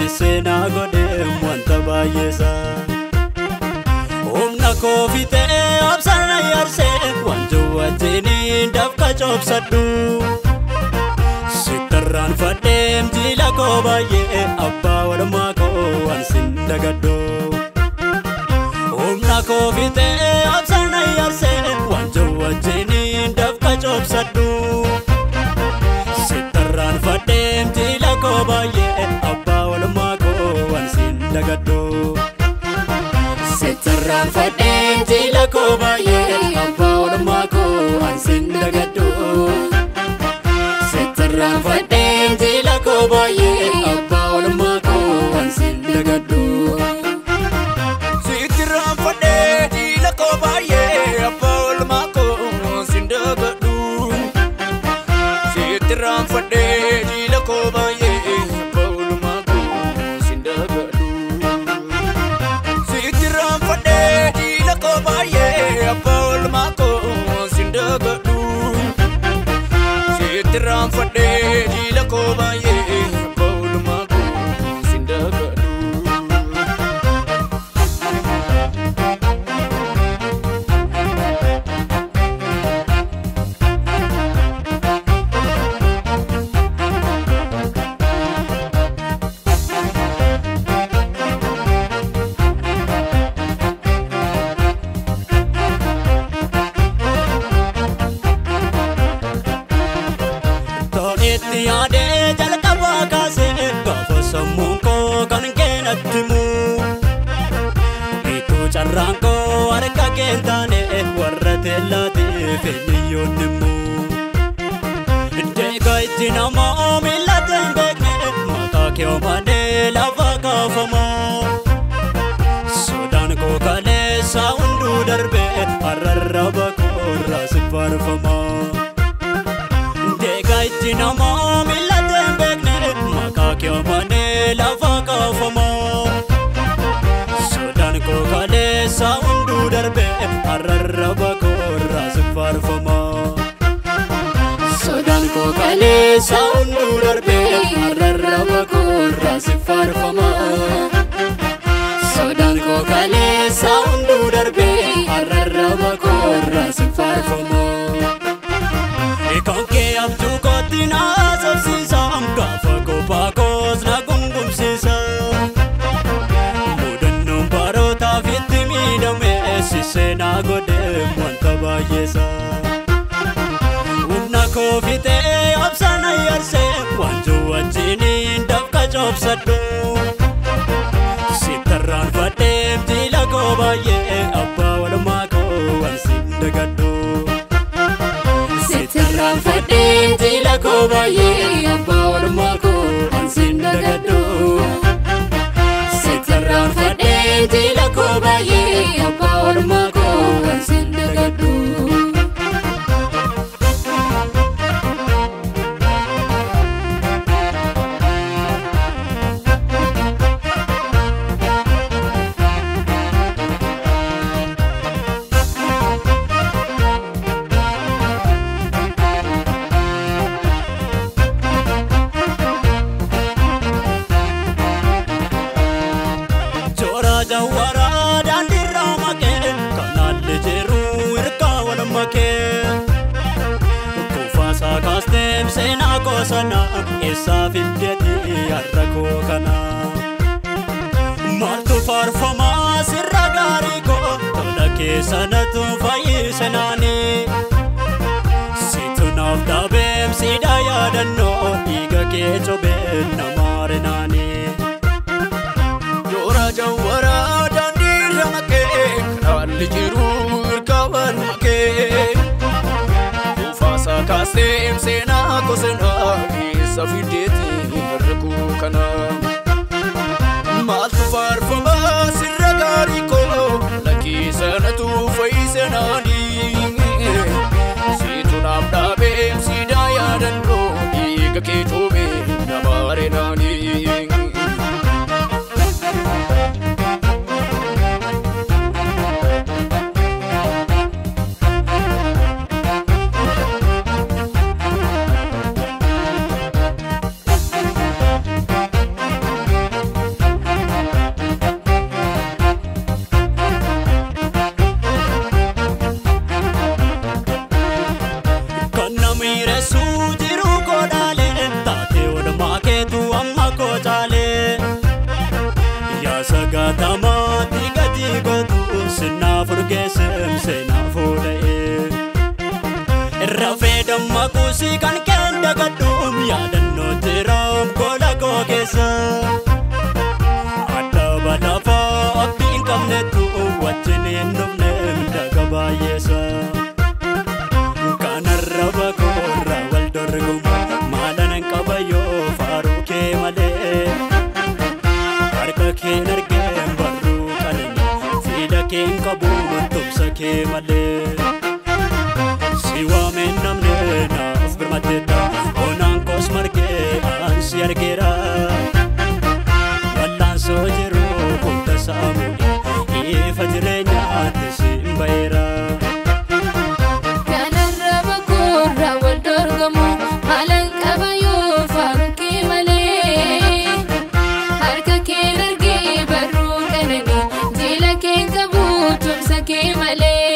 si seenaa godhee wanta baay'eessa. Humna koo fixee obsaan yarsee wanjoo wajjiniin dafqa coobsadhu. Sittarraan fadheem jila koo baay'ee abbaa walumaa koo waan sin dagadhu. Humna koo fixee obsaan yarsee wanjoo wajjiniin dafqa coobsadhu. Sittarraan fadheem jila koo baay'ee abbaa walumaa koo waan sin dagadhu. Sittarraan fadheem jila koo baay'ee abbaa walumaa koo waan sin dagadhu. Sittarraan fadheem jila koo baay'ee abbaa walumaa koo waan sin dagadhu. Sittarraan fadhee jila koo baay'ee abbaa walumaa koo waan sin dagadhu. Sittarraan fadhee jila koo baay'ee abbaa walumaa koo waan sin dagadhu. Sittarraan fadhee jila koo baay'ee abbaa walumaa koo waan sin dagadhu. Sittarraan fadhee jila koo baay'ee abbaa walumaa koo waan sin dagadhu. Toonetti yaadee jalqabaa kaasee gaafa sammuun koo kan keenatti himu. Ituu carraan koo harka kee hin taane warra teellaatiif eenyuun himu. Deegaa itti namaa miillata hin beekne maqaa kee omaanee lafa kaafama. Sodaan koo kaleessa hunduu darbee har'arra bakoorraa si faarfama. Deegaa itti namaa miillata hin beekne maqaa kee omaanee lafa kaafama. Sodaan koo kaleessa hunduu darbee har'arra bakoorraa si faarfama. Sodaan koo kaleessa hunduu darbee har'arra bakoorraa si faarfama. Sodaan koo kaleessa hunduu darbee har'arra bakoorraa si faarfama. Kan kee abjuu kootti na sobsiisa gaafa kophaa koos na gungumsiisa. Mudannoon barootaaf itti miidhame si seenaa godhee wanta baay'eessa. Humna koo fixee obsaan yarsee wanjoo wajjiniin dafqa coobsadhu. Sittarraan fadheem jila koo baay'ee abbaa walumaa koo waan sin dagadhu. Sittarraan fadhee jila koo baay'ee abbaa walumaa koo waan sin dagadhu. Sittarraan fadhee jila koo baay'ee abbaa walumaa koo waan sin dagadhu. Joora jawwaraa daandiirraa maqee kanaallee jiru hirkaa wal makee. Kuufaasaa kaasteem seenaa koo sana eessaa fiddeeti har'a koo kana. Maaltu faarfamaa sirra gaarii koo tola keessanatu fayyise naanii. Situ naaf dhaabeem siidaa yaadannoo dhiiga kee cobeen nama rinaanii. Joora jawwaraa daandiirra maqee kanaalli jiru hirkaa wal makee. Kuufaasaa kaasteem seenaa kosenaa keessa fiddeeti har'a koo kana. Maaltu faarfamaa sirra gaarii koo lakkii sanatu fayyise naanii. Situ naaf dhaabeem siidaa yaadannoo dhiiga kee coobee nama rinaanii. Dammaquusi kan keen dagadhuum yaadannoo jiraam gola koo keessa. Adda balafaa abdii hin qabnettu wajjin hin dhufne daga baay'eessa. Kanarra bakoorra wal dorgomu maalan qaba yoo faaruu kee malee. Harka keen argeen barruu qalame fiila keen qabu mantumsa kee malee. Si waameen namne naaf birmateetta onaan koos margee ansi argeera. Wallaansoo jiru kunta saamu ifa jireenyaatti siin baheera. Kanarra bakoorra wal dorgomu maalan qaba yoo faaruu kee malee. Harka keen argee barruu qananii jila keen qabu tumsa kee malee.